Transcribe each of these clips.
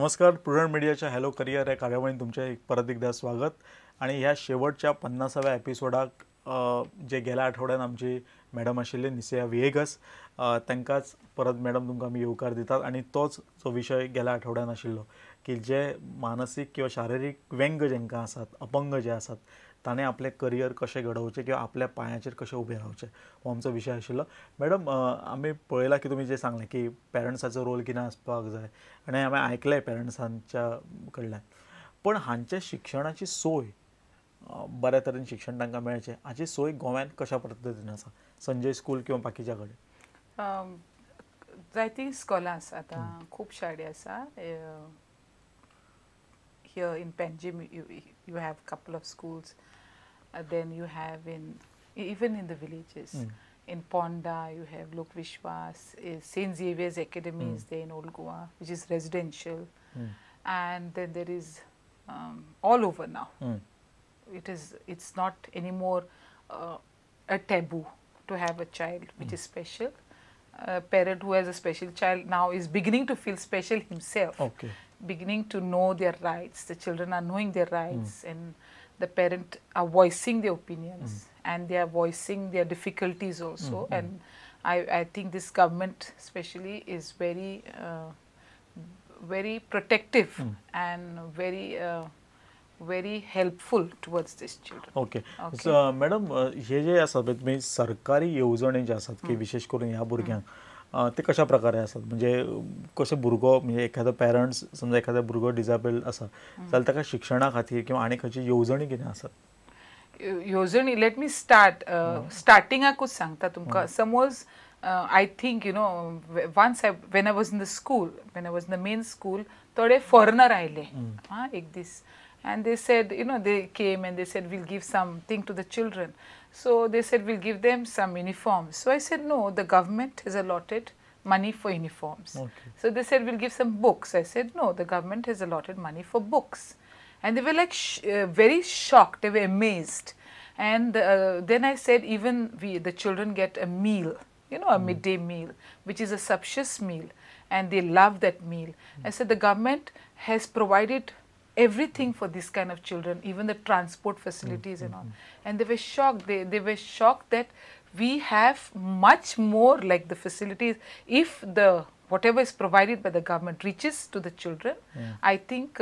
नमस्कार, प्रुडंट मिडियाच्या hello career ह्या कार्यावळीन तुमचें एक परत एकदा स्वागत. आनी ह्या शेवटच्या 50व्या एपिसोडाक जे गेल्या आठवड्यान आमची मॅडम आशिल्ली निसिया विएगस, तांकांच परत मॅडम तुमकां आमी येवकार दितात. आनी तोच जो विशय गेल्या आठवड्यान आशिल्लो की जे मानसीक किंवा शारिरीक व्यंग जांकां आसात, अपंग जे आसात, ताणें आपलें करियर कशें घडोवचें किंवा आपल्या पांयाचेर कशें उबें रावचें, हो आमचो विशय आशिल्लो. मॅडम, आमी पळयलां की तुमी जें सांगलें की पेरंट्साचो रोल कितें आसपाक जाय आनी हांवें आयकलें पेरंट्सांच्या कडल्यान, पण हांचे शिक्षणाची सोय बऱ्या तरेन शिक्षण तांकां मेळचें हाची सोय गोव्यान कशा पद्दतीन आसा, संजय स्कूल किंवा बाकीच्या कडेन? जायतीं स्कॉलां आसा आतां, खूब शाळी आसा. Here in Panjim you have couple of schools, then you have in even in the villages. In Ponda you have Lok Vishwas, Saint Xavier's Academy is there in Old Goa, which is residential. And then there is all over now. It's not anymore a taboo to have a child which is special. A parent who has a special child now is beginning to feel special himself. Okay. Beginning to know their rights. The children are knowing their rights, and the parent are voicing their opinions, and they are voicing their difficulties also. And I think this government especially is very, very protective and very, very helpful towards these children. Okay. So, madam, हे जे आसा पळय तुमी सरकारी येवजणे जे आसात की विशेष करून ह्या भुरग्यांक, ते कशा प्रकारे आसात? म्हणजे कशें भुरगो, म्हणजे एखादो पेरंट्स समजा एखादो भुरगो डिजेबल आसा जाल्यार ताका शिक्षणा खातीर किंवा आनी खंयची येवजणी कितें आसात? येवजणी, let me start स्टार्टिंगाकूच सांगता तुमकां. Suppose I think you know once I when I was in the school, when I was in the main school, थोडे फॉरेनर आयले आं एक दीस, and they said, you know, they came and they said, we'll give something to the children. So they said, we'll give them some uniforms. So I said, no, the government has allotted money for uniforms. Okay. So they said, we'll give some books. I said, no, the government has allotted money for books. And they were like very shocked. They were amazed. And then I said, even the children get a meal, you know, a midday meal, which is a sumptuous meal. And they love that meal. I said, the government has provided everything for this kind of children, even the transport facilities and all. And they were shocked. They were shocked that we have much more like the facilities. If the whatever is provided by the government reaches to the children, I think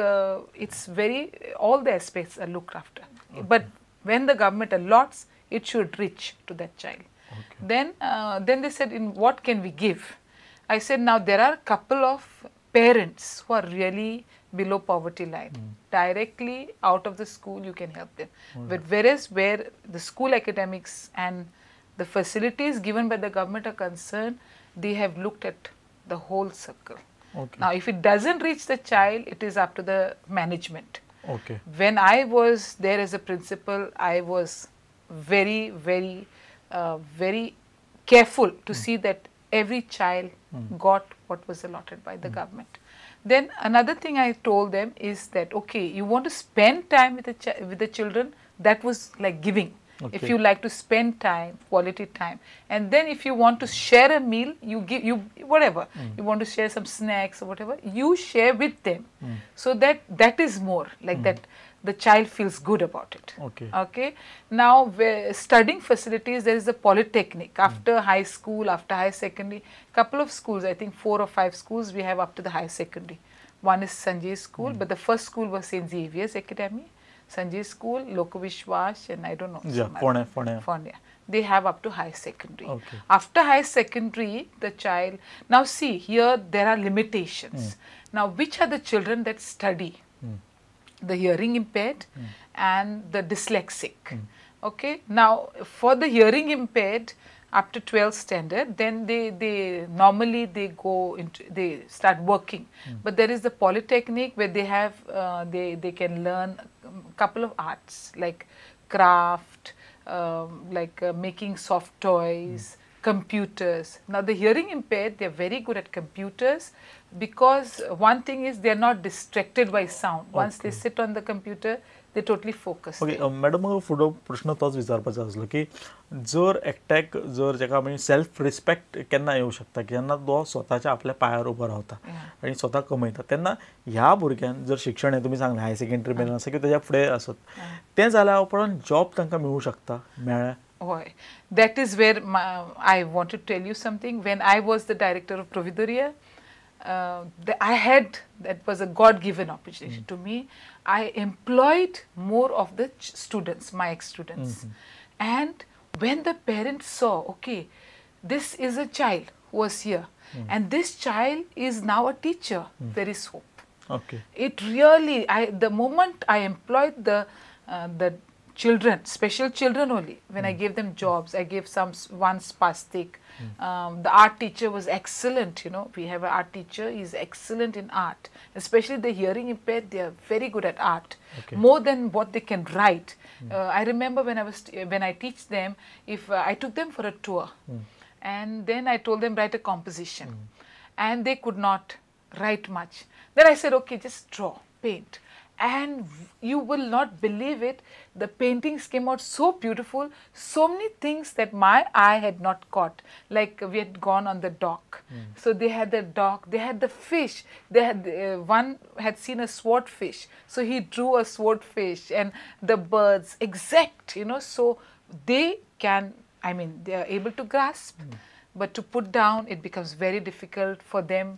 it's very, all the aspects are looked after. Okay. But when the government allots, it should reach to that child. Okay. Then they said, in what can we give? I said, now there are a couple of parents who are really below poverty line. Directly out of the school you can help them. But whereas where the school academics and the facilities given by the government are concerned, they have looked at the whole circle. Okay. Now if it doesn't reach the child, it is up to the management. Okay. When I was there as a principal, I was very, very, very careful to see that every child got what was allotted by the government. Then another thing I told them is that, okay, you want to spend time with the children, that was like giving. Okay. If you like to spend time, quality time. And then if you want to share a meal, you give, you whatever. You want to share some snacks or whatever, you share with them. So that is more like that the child feels good about it. Okay. Okay. Now, where studying facilities, there is a polytechnic. After high school, after high secondary, couple of schools, I think 4 or 5 schools we have up to the high secondary. One is Sanjay School, but the first school was St. Xavier's Academy. Sanjay School, Lokvishwas, and I don't know. Yeah, Fonda. They have up to high secondary. Okay. After high secondary, the child... Now see, here there are limitations. Now, which are the children that study? The hearing impaired and the dyslexic. Okay. Now, for the hearing impaired up to 12th standard, then they normally they go into, they start working. But there is the polytechnic where they have, they can learn a couple of arts like craft, like making soft toys, computers. Now the hearing impaired, they are very good at computers because one thing is they are not distracted by sound. Once they sit on the computer, They totally focus. Okay madam, म्हाका फुडलो प्रश्न तोच विचारपाचो आसलो की जर एकट्याक जर जाका आमी सेल्फ रिस्पेक्ट केन्ना येवं शकता की जेन्ना तो स्वताच्या आपल्या पांयार उबो रावता आनी स्वता कमयता, तेन्ना ह्या भुरग्यान जर शिक्षण हें तुमी सांगलें हायर सेकंडरी मेरेन आसा किंवा तेज्या फुडें आसत, तें जाल्या उपरांत जॉब तांकां मेळूं शकता मेळ्ळें? हय, that is where I want to tell you something. When I was the director of Provedoria, I had, that was a God-given opportunity to me. I employed more of the students, my ex-students. And when the parents saw, okay, this is a child who was here, and this child is now a teacher, there is hope. Okay. It really, the moment I employed the children, special children only, when I gave them jobs, I gave some, one spastic. The art teacher was excellent, you know, we have an art teacher, he's excellent in art, especially the hearing impaired, they are very good at art, more than what they can write. I remember when I was, when I teach them, if I took them for a tour, and then I told them write a composition, and they could not write much. Then I said, okay, just draw, paint. And you will not believe it, the paintings came out so beautiful, so many things that my eye had not caught. Like we had gone on the dock. So they had the dock, they had the fish, they had, one had seen a swordfish, so he drew a swordfish, and the birds, exact, you know, so they can, I mean, they are able to grasp, but to put down, it becomes very difficult for them.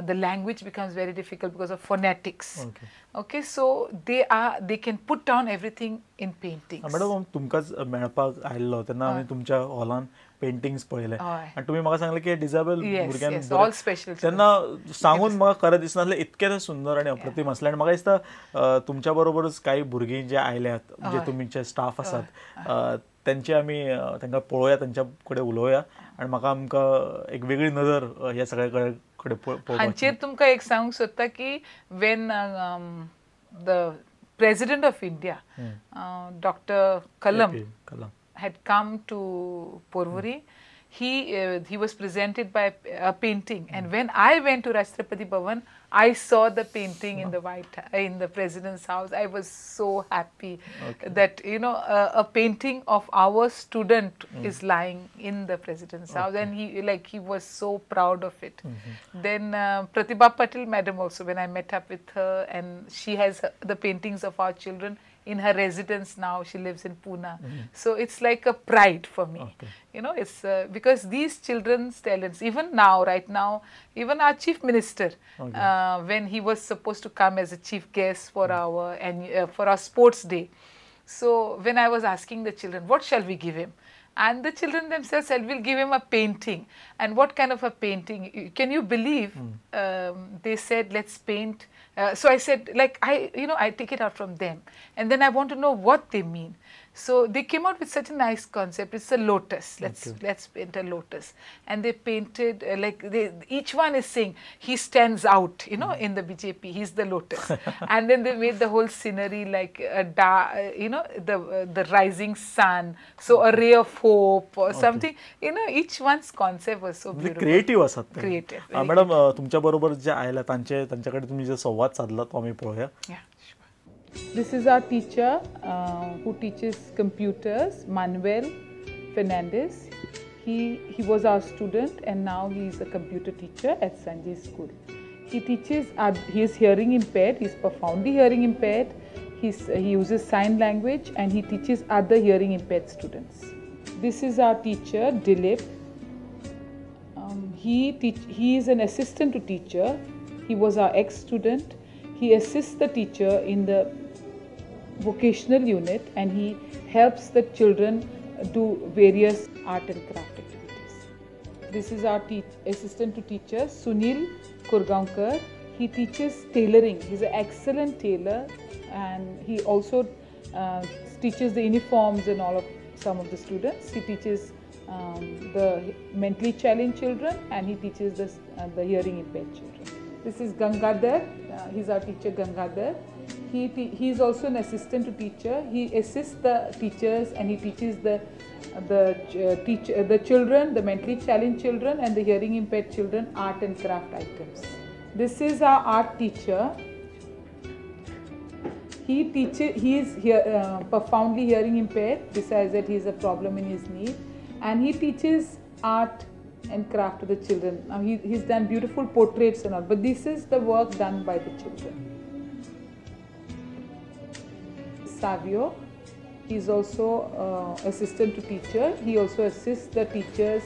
The language becomes very difficult because of phonetics. Okay. Okay, so they can put down everything in paintings. Madam, तुमकांच मेळपाक आयिल्लो तेन्ना आमी तुमच्या हॉलान paintings पळयले आनी तुमी म्हाका सांगलें की डिसेबल भुरग्यांक ऑल स्पेशल, तेन्ना सांगून म्हाका खरें दिसनासलें, इतकें तें सुंदर आनी अप्रतीम आसलें. आनी म्हाका दिसता तुमच्या बरोबरच कांय भुरगीं जे आयल्यात, जे तुमचे स्टाफ आसात, तेंचे आमी तांकां पळोवया, तांच्या कडेन उलोवया आनी म्हाका आमकां एक वेगळी नदर ह्या सगळ्या कडेन. हांचेर तुमकां एक सांगूंक सोदता की when the president of India doctor Kalam had come to Porvorim, he was presented by a painting, and when I went to Rashtrapati Bhavan, I saw the painting in the in the president's house. I was so happy that, you know, a painting of our student is lying in the president's house, and he was so proud of it. Then Pratibha Patil madam also, when I met up with her, and she has the paintings of our children in her residence now. She lives in Pune. So it's like a pride for me. You know, it's because these children's talents, even now, right now, even our chief minister, when he was supposed to come as a chief guest for our for our sports day. So when I was asking the children, what shall we give him? And the children themselves said, we'll give him a painting. And what kind of a painting? Can you believe? They said, let's paint. So I said, like, I take it out from them. And then I want to know what they mean. So they came out with such a nice concept. It's a lotus. Let's paint a lotus. And they painted, like, each one is saying, he stands out, you know, in the BJP. He's the lotus. And then they made the whole scenery like, a you know, the rising sun. So a ray of hope or something. You know, each one's concept was so beautiful. Creative आसात. Creative. Madam, तुमच्या बरोबर जे आयला तांच्याकडे तुम्ही जे संवाद साधला तो आम्ही पळोवया. Yeah. This is our teacher who teaches computers, Manuel Fernandez. He was our student and now he is a computer teacher at Sanjay School. He teaches, he is hearing impaired, he is profoundly hearing impaired. He uses sign language and he teaches other hearing impaired students. This is our teacher, Dilip. He is an assistant to teacher. He was our ex-student. He assists the teacher in the vocational unit and he helps the children do various art and craft activities. This is our assistant to teacher, Sunil Kurgaonkar. He teaches tailoring. He's an excellent tailor and he also teaches the uniforms and all of some of the students. He teaches the mentally challenged children and he teaches the hearing impaired children. This is Gangadhar. He's our teacher Gangadhar. He is also an assistant to teacher. He assists the teachers and he teaches the children, the mentally challenged children and the hearing impaired children art and craft items. This is our art teacher. He teaches, he is profoundly hearing impaired, besides that he has a problem in his knee, and he teaches art and craft to the children. Now he's done beautiful portraits and all, but this is the work done by the children. Savio, he's also assistant to teacher. He also assists the teachers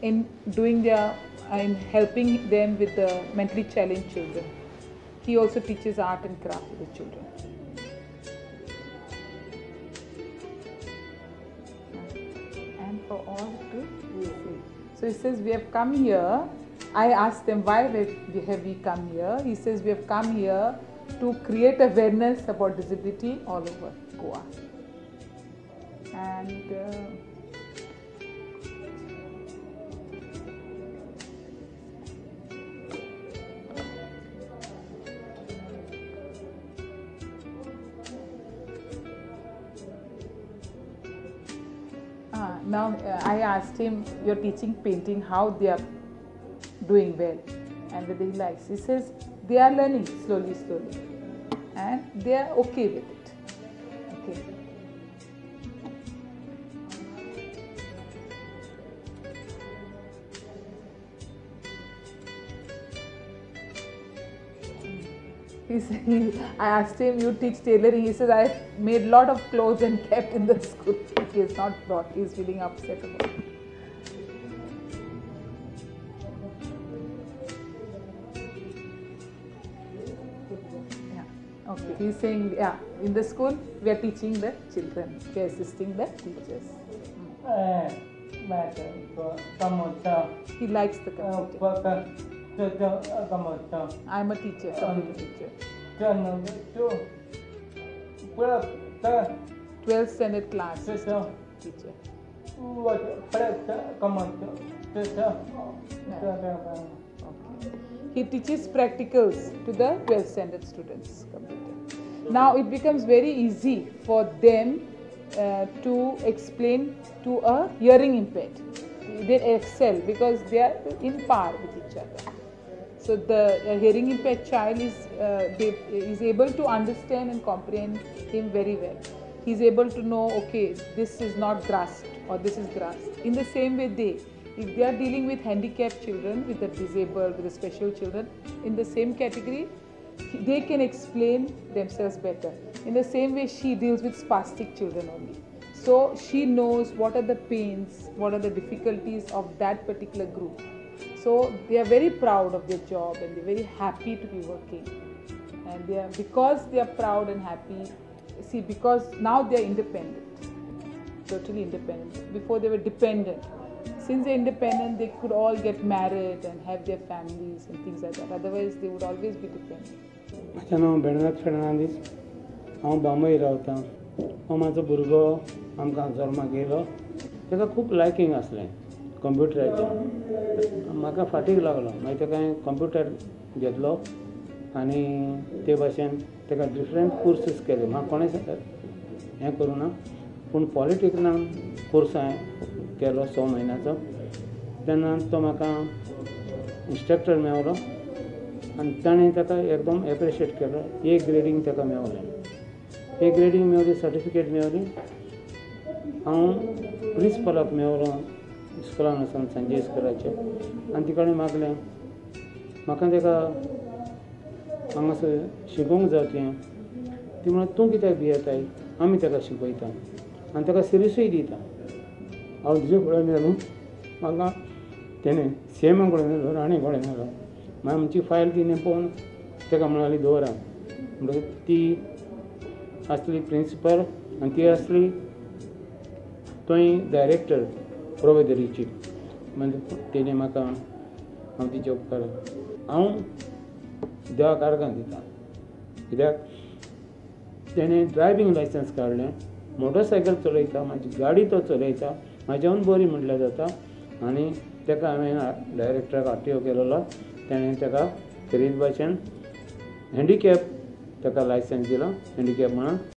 in doing their, in helping them with the mentally challenged children. He also teaches art and craft to the children. And for all to see. So he says, we have come here. I asked them, why have we come here? He says, we have come here to create awareness about disability all over Goa. And now I asked him, you're teaching painting, how they are doing well and whether he likes. He says they are learning slowly, slowly, and they are okay with it. Okay. He said, I asked him, you teach tailoring. He says, I made a lot of clothes and kept in the school. He has not brought. He is feeling upset about it. Yeah. Okay. He's saying, yeah, in the school we are teaching the children. We are assisting the teachers. He likes the computer. I am a teacher, computer teacher. 12th standard class teacher. Yeah. Okay. He teaches practicals to the 12th standard students, computer. Now it becomes very easy for them to explain to a hearing impaired. They excel because they are in par with each other. So the hearing impaired child is able to understand and comprehend him very well. He is able to know, okay, this is not grasped or this is grasped. In the same way they, if they are dealing with handicapped children, with the disabled, with the special children, in the same category, they can explain themselves better. In the same way, she deals with spastic children only. So she knows what are the pains, what are the difficulties of that particular group. So they are very proud of their job and they're very happy to be working. And they are, because they are proud and happy, see, because now they are independent, totally independent. Before they were dependent. Since they're independent, they could all get married and have their families and things like that. Otherwise, they would always be dependent. म्हजें नांव बेणनाथ फेर्नांदीस, हांव बांबोळी रावतां. हो म्हाजो भुरगो आमकां जल्माक येयलो, ताका खूब लायकींग आसलें कंप्युटराचें. म्हाका फाटीक लागलो, मागीर ताका हांवें कंप्युटर घेतलो आनी ते भाशेन ताका डिफरंट कोर्सीस केले. म्हाका कोणें हें करूं ना, पूण पॉलिटेक्निकान कोर्स हांवें केलो 6 म्हयन्याचो. तेन्ना तो म्हाका इन्स्ट्रक्टर मेवलो आनी ताणें ताका एकदम एप्रिशिएट केलो. एक ग्रेडींग ताका मेवलें, एक ग्रेडींग मेवली, सर्टिफिकेट मेवली. हांव प्रिंसिपलाक मेवलो स्कुलान वचून, संजय स्कुलाचे, आनी ती कडेन मागलें म्हाका ताका हांगासर शिकोवंक जाय तुवें. ती म्हणून तूं कित्याक भियेताय, आमी ताका शिकयता आनी ताका सिरिसूय दिता. हांव तुजे कडेन मेलो, म्हाका तेणें सीएमा कडेन मेलो, राणे कडेन मेलो. मागीर आमची फायल तिणें पळोवन ताका म्हणाली दवरा. म्हणटकच ती आसली प्रिंसिपल आनी ती आसली थंय डायरेक्टर प्रोवेदरीची. म्हणजे तेणें म्हाका, हांव तिचे उपकार हांव देवाक आर्गां दिता, कित्याक तेणें ड्रायव्हींग लायसन्स काडलें, मोटरसायकल चलयता, म्हाजी गाडी तो चलयता, म्हाज्याहून बरी म्हटल्यार जाता. आनी ताका हांवें डायरेक्टराक आरटीओ केलेलो, तेणें ताका खेरीत भाशेन हँडिकॅप ताका लायसन्स दिलो, हँडिकॅप म्हणून.